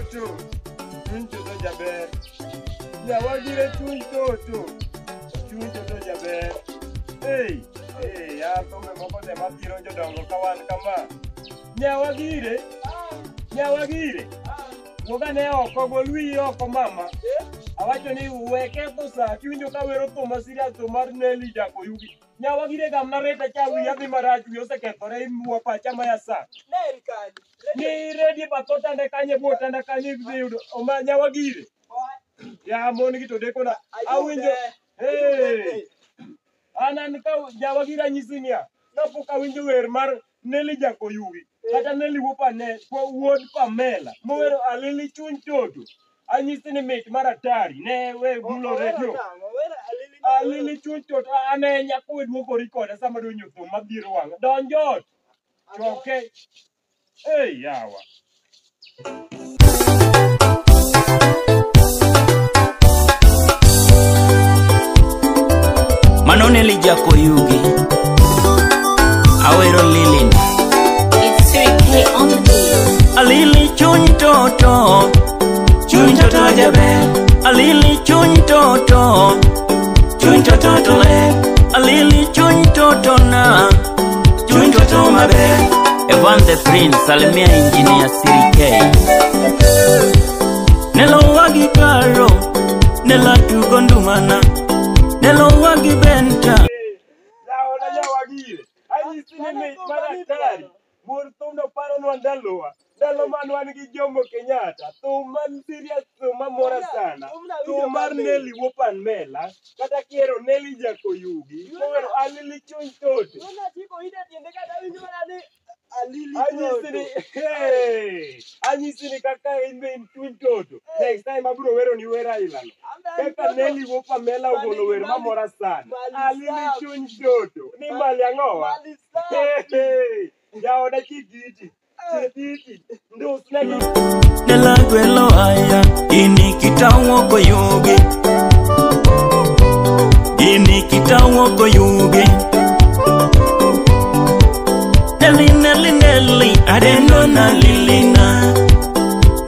toto, chuny toto jaber. Nyawagire chuny toto, chuny toto jaber. Hey, hey, ya thumbe moko te mabiro jodongo ka wan kama. Nyawagire, nyawagire. Wuog ane oko, gol wiyi oko mama. Awacho ni we ketho sa, kiwinjo ka wero thum ma serious thum mar Nelly Jakoyugi. Nyawagire gamna reta cha wiya dhi marach, wiya osekethore imuo pacha maya sa. Ne kanyo. Ni ready bath otanda kanye bwo otanda kanye idhi yudo oma nyawagire. Ya mon gi to dekona. Awinjo. Hey. An ka nyawagire anyisi niya, kapok awinjo wer mar Nelly Jakoyugi kata Nelly wuod Pamela mowero Alili chuny toto. Anyisi ni mit mar atari ne we mulo redio. Alili chuny toto ane nyako we duokori koda sama donjo thum madhiro wang'a. Donj ot. Choke. Hey yawa. Mano Nelly Jakoyugi. Awero Lilin. It's 3K on the beat. Alili chuny toto, chuny toto jaber. Alili chuny toto, chuny toto to ler. Alili chuny toto na, chuny toto maber. Evan the Prince, salimia engineer Siri K. Nelo wagi karo, nela tugo ndumana, nelo wagi benta. Yaona nyawagire. Anyisi ni mit mar atari. Mor thumno paronwa ndalowa. Ndalo mane wan gi Jomo Kenyatta. Thum man serious, thum mamora sana. Thum mar Nelly wuo Pamela. Kata kiero Nelly Jakoyugi. Mowero Alili chuny toto. Anyisi ni hey, anyisi ni kaka in be in chuny toto. Next time abiro wero ni wer ailano. Kaka Nelly wuo Pamela ogolo wer mamora sana. Alili chuny toto. Ni mali ang'owa? Hey, hey. Jaoda chikiti. Chikiti. Ndusna gi. Nela gwelo aya, ini kitawoko yugi. Ini kitawoko yugi. Nelly, Nelly, Nelly, adendo na lilina.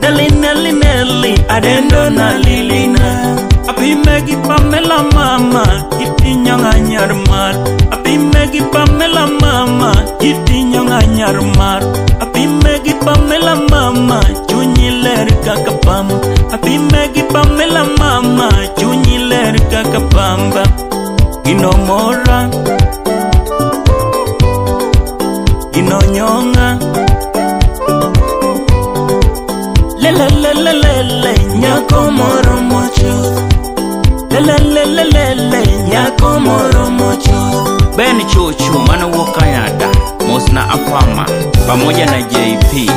Nelly, Nelly, Nelly, adendo na lilina. Apime gi Pamela mama, itinyonga nyar mar. Apime gi Pamela mama, itinyonga nyar mar. Apime gi Pamela mama, chunyi ler kaka pamba. Apime gi Pamela mama, chunyi ler kaka pamba. Gino mora, gino nyonga. Lele lele lele, nyako moro mochuth. Lele lele lele, nyako moro mochuth. Ben Chuchu mano wuok Canada, Mosna Apama pamoja na JP.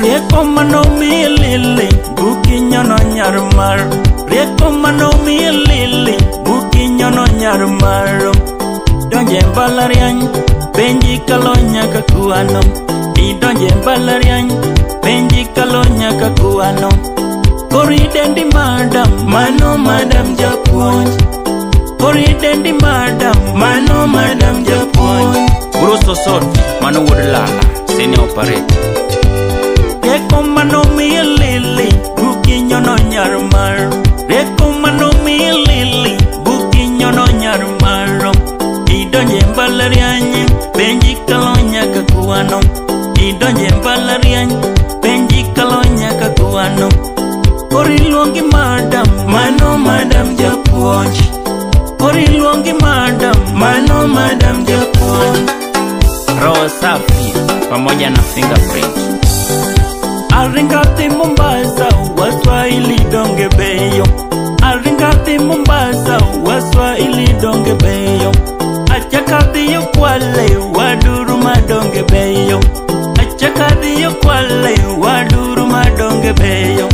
Rieko mano mi lili, buki nyono nyar mar. Rieko mano mi lili, buki nyono nyar mar. Donje mbalariany, penji kalo nyaka kuano. Idonje mbalariany, penji kalo nyaka kuano. Kori dendi madam, mano madam japuonj. Kori dendi madam, mano madam japuonj. Bruce Osot, mano wuod Lala, senior operator. Rieko mano mi lili, buki nyono nyar mar. Rieko mano mi lili, buki nyono nyar mar. Idonje mbalariany, penji kalo nyaka kuano. Idonje mbalariany, penji kalo nyaka kuano. Kori luongi madam, mano madam japuonj. Kori luongi madam, mano madam japuonj. Roho safi pamoja na fingerprint. Aringati Mombasa, Waswahili donge beyo. Aringati Mombasa, Waswahili donge beyo. Achakadhi yo Kwale, waduru madonge beyo. Achakadhi yo Kwale, waduru madonge beyo.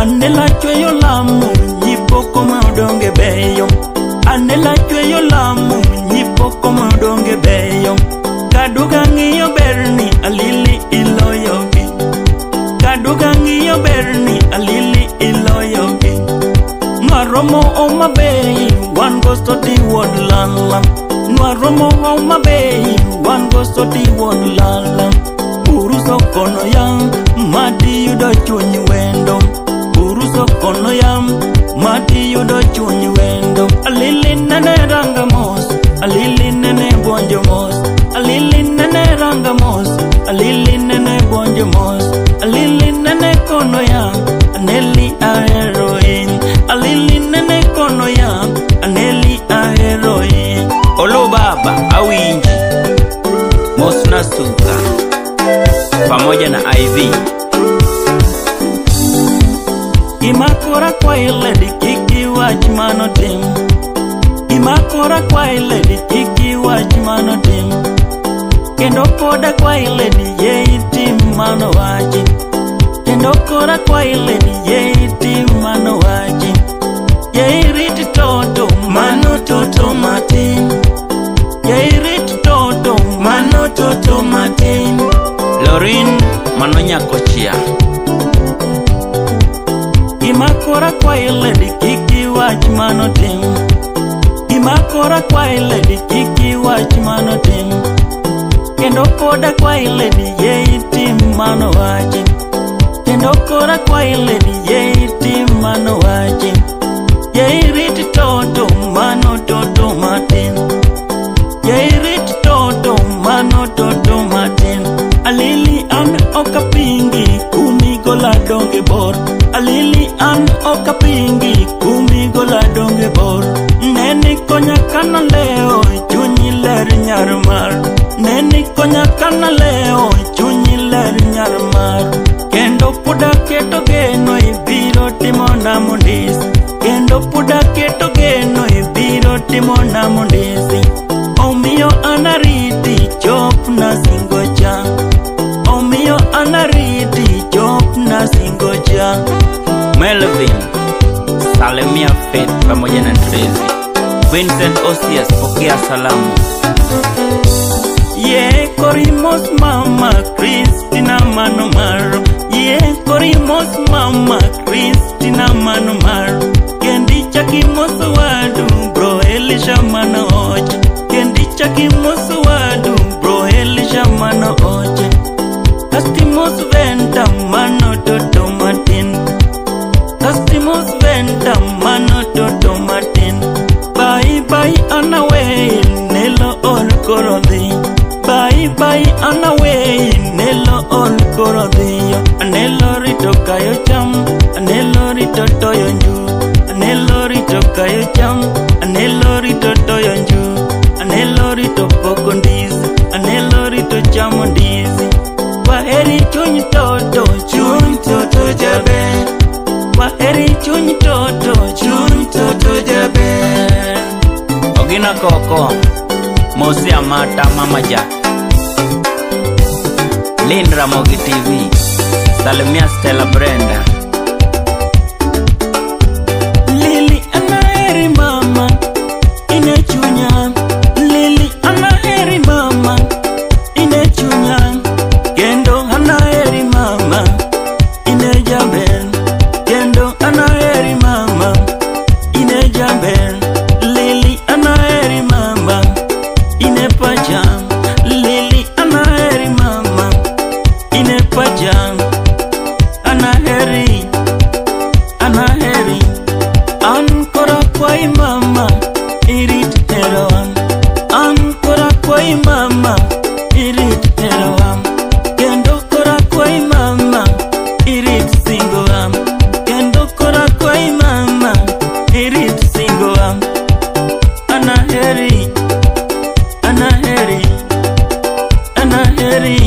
Anela chweyo lamu, nyipoko madonge beyo. Anela chweyo lamu, nyipoko madonge beyo. Kaduga ng'iyo berni, alili iloyogi. Kaduga ng'iyo berni, alili iloyogi. Nwaromo Homa Bay, wan go soti wuod lala. Nwaromo Homa Bay, wan go soti wuod lala. Buru Buruso kono yam mati yudo chuny wendo. Buruso kono yam mati yudo chuny wendo. Alili nene ranga mos, alili nene buonjo mos, alili nene ranga mos, alili nene buonjo mos, alili nene kono yam, aneli aheroin, alili nene kono yam, aneli aheroin. Olo baba awinji Mosna Suka pamoja na IV. Imakora kwa iledi kiki wach mano tim. Imakora kwa iledi kiki wach mano tim. Kendo poda kwa iledi ye itim mano wachi. Kendo kora kwa iledi ye itim mano wachi. Ye irit toto mano toto matin. Ye irit toto mano toto matin. Lorin mano nyakochia. Imakora kwa iledi kiki wach mano tim. Imakora kwa iledi kiki wach mano tim. Kendo poda kwa iledi ye itim mano wachi. Kendo kora kwa iledi ye itim mano wachi. Ye irit toto mano toto matin. Ye irit toto mano toto matin. Alili an okapingi kumi gola donge bor. Alili an okapingi kumi gola donge bor. Neni konya kana leo chunyi ler nyar mar. Neni konya kana leo chunyi ler nyar mar. Kendo poda keto geno ibiro timo na mondisi. Kendo poda keto geno ibiro timo na mondisi. Omiyo anariti chop na singocha. Omiyo anariti chop na singocha. Melvin Salimia Faith pamoja na Tracy. Vincent Osias pokea salamu. Ye korimos mama Christina manomar. Ye korimos mama Christina manomar. Kendi chakimos wadu bro Elisha mano oche. Kendi chakimos wadu bro Elisha mano oche. Castimos venta mano toto matin. Castimos venta mano toto matin. Bye bye anaway nelo ol korodhi. Bye bye anaway nelo ol korodhi. Anelo rito kayo cham, anelo rito toyo nju. Anelo rito kayo cham, anelo rito toyo nju. Anelo rito poko ndizi, anelo rito chamo ndizi. Waheri chuny toto jaber. Waheri chuny toto jaber. Ogina koko Mosi Amata mama ja Lynn Ramogi TV. Salimia Stella Brenda. Lili anaheri mama inechunya. Lili anaheri mama inechunya. Kendo anaheri mama inejaber. Kendo anaheri mama inejaber. Lili anaheri mama inepacha. Lili anaheri mama inepacha. Anaheri, anaheri. Ankora kwai mama irit heroam. Ankora kwai mama irit heroam. Kendo kora kwai mama irit singoam. Kendo kora kwai mama irit singoam. Anaheri, anaheri, anaheri,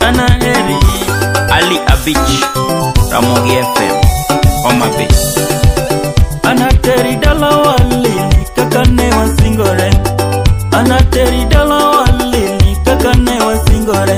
anaheri. Ali Abich, Ramogi FM, Homa Bay. Anateri dala walili kaka ne wasingore. Anateri dala walili kaka ne wasingore.